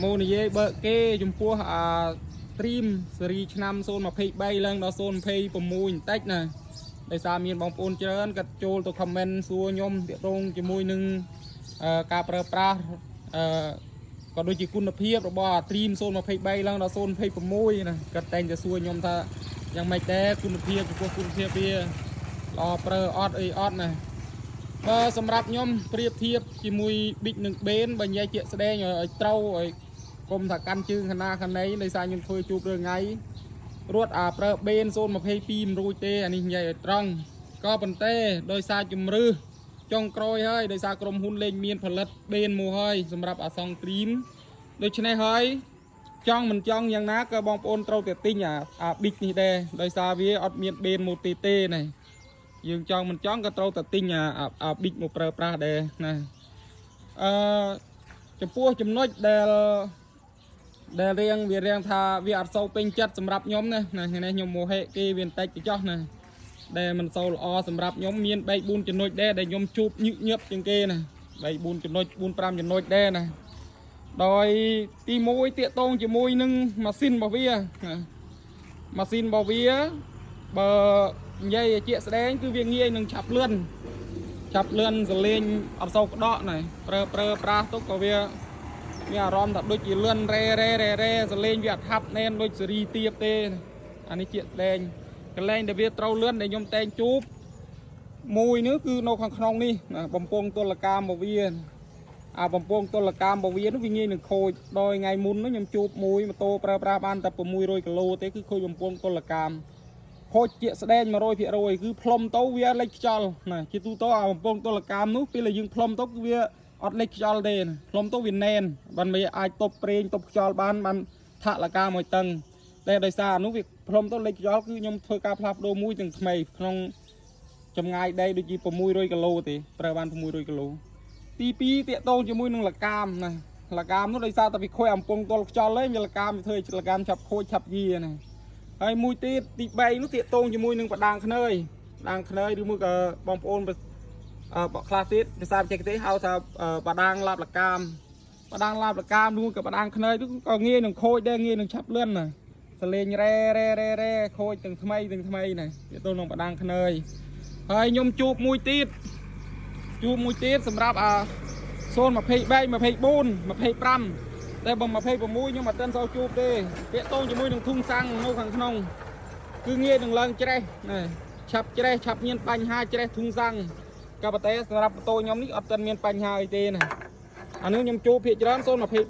មកនិយាយបើកគេចំពោះអា Dream ស៊េរីឆ្នាំ023ឡើងដល់026បន្តិចណាដោយសារមានបងប្អូនច្រើនគាត់ចូលទៅ comment សួរខ្ញុំទាក់ទងជាមួយនឹងការប្រើប្រាស់អឺក៏ដូចជាគុណភាពរបស់អា Dream 023ឡើងដល់026ណាគាត់តែងតែសួរខ្ញុំថាយ៉ាងម៉េចដែរគុណភាពចំពោះគុណភាពវាល្អប្រើអត់អីអត់ណា បើសម្រាប់ខ្ញុំប្រៀបធៀបជាមួយ Big និង Ben បើនិយាយជាក់ស្ដែងឲ្យត្រូវឲ្យកុំថាកាន់ជើងខណាខណីដោយសារខ្ញុំធ្វើជួបរឿងថ្ងៃរត់អាប្រើ Ben 022មិនរួចទេអានេះនិយាយឲ្យត្រង់ក៏ប៉ុន្តែដោយសារជំរឿចុងក្រោយហើយដោយសារក្រុមហ៊ុនលេងមានផលិត Ben មកហើយសម្រាប់អាសង់ Dream ដូច្នេះហើយចង់មិនចង់យ៉ាងណាក៏បងប្អូនត្រូវតែទិញអា Big នេះដែរដោយសារវាអត់មាន Ben មកទេទេណា យើងចង់មិនចង់ក៏ត្រូវតែទិញអា Big មកប្រើប្រាស់ដែរណាអឺចំពោះចំណុចដែលរៀងវារៀងថាវាអត់សូវពេញចិត្តសម្រាប់ខ្ញុំណាណាថ្ងៃនេះខ្ញុំមកហេគេវាបន្តិចទៅចោះណាដែលមិនសូវល្អសម្រាប់ខ្ញុំមាន3 4ចំណុចដែរដែលខ្ញុំជួបញឹកញាប់ជាងគេណា3 4ចំណុច4 5ចំណុចដែរណាដោយទី1តាកតងជាមួយនឹងម៉ាស៊ីនរបស់វាណាម៉ាស៊ីនរបស់វាបើនិយាយឲ្យជាក់ស្ដែងគឺវាងាយនឹងឆាប់លឿនឆាប់លឿនសលេងអត់សូវក្តក់ណាប្រើប្រើប្រាស់ទុកក៏វាមានអារម្មណ៍ថាដូចជាលឿនរ៉េរ៉េរ៉េរ៉េសលេងវាអត់ហាប់ណែនដូចសេរីទៀបទេអានេះជាក់ស្ដែងកន្លែងដែលវាត្រូវលឿនដែលខ្ញុំតែងជួបមួយនេះគឺនៅខាងក្នុងនេះណាបំពង់ទលកាមរបស់វាអាបំពង់ទលកាមរបស់វានោះវាងាយនឹងខូចដោយថ្ងៃមុននោះខ្ញុំជួបមួយម៉ូតូប្រើប្រាស់បានតែ600គីឡូទេគឺខូចបំពង់ទលកាម ខូចជាក់ស្ដែង100%គឺផ្លុំទៅវាលេចខ្យល់ណាជាទូទៅអាបំពង់ទលកាមនោះពេលដែលយើងផ្លុំទៅគឺវាអត់លេចខ្យល់ទេណាផ្លុំទៅវាណែនបានវាអាចទប់ប្រេងទប់ខ្យល់បានបានធាក់លកាមួយតឹងតែដោយសារអានោះវាផ្លុំទៅលេចខ្យល់គឺខ្ញុំធ្វើការផ្លាស់ប្ដូរមួយទាំងថ្មីក្នុងចម្ងាយដីដូចជា600គីឡូទេប្រើបាន600គីឡូទី2តាកតងជាមួយនឹងលកាមណាលកាមនោះដោយសារតែវាខូចអំពង់ទល់ខ្យល់ឯងវាលកាមវាធ្វើឲ្យលកាមឆាប់ខូចឆាប់យាណា ហើយមួយទៀតទី3នោះទាកតងជាមួយនឹងបដាងខ្នើយបដាងខ្នើយឬមួយក៏បងប្អូនអឺបខ្លះទៀតភាសាបច្ចេកទេសហៅថាបដាងឡាបលកាមបដាងឡាបលកាមឬមួយក៏បដាងខ្នើយនោះក៏ងាយនឹងខូចដែរងាយនឹងឆាប់លឿនណាសលេងរ៉េរ៉េរ៉េរ៉េខូចទាំងថ្មីទាំងថ្មីណាទាកតងនឹងបដាងខ្នើយហើយខ្ញុំជួបមួយទៀតជួបមួយទៀតសម្រាប់អា023 24 25តែបើ26ខ្ញុំអត់ទាន់សូវជួបទេទាក់ទងជាមួយនឹងធុងសាំងនៅខាងក្នុង គឺងាយនឹងឡើងច្រេះណាឆាប់ច្រេះឆាប់មានបញ្ហាច្រេះធុងសាំងក៏ប៉ុន្តែសម្រាប់ម៉ូតូខ្ញុំនេះអត់ទាន់មានបញ្ហាអីទេណាអានេះខ្ញុំជួបភាគច្រើន023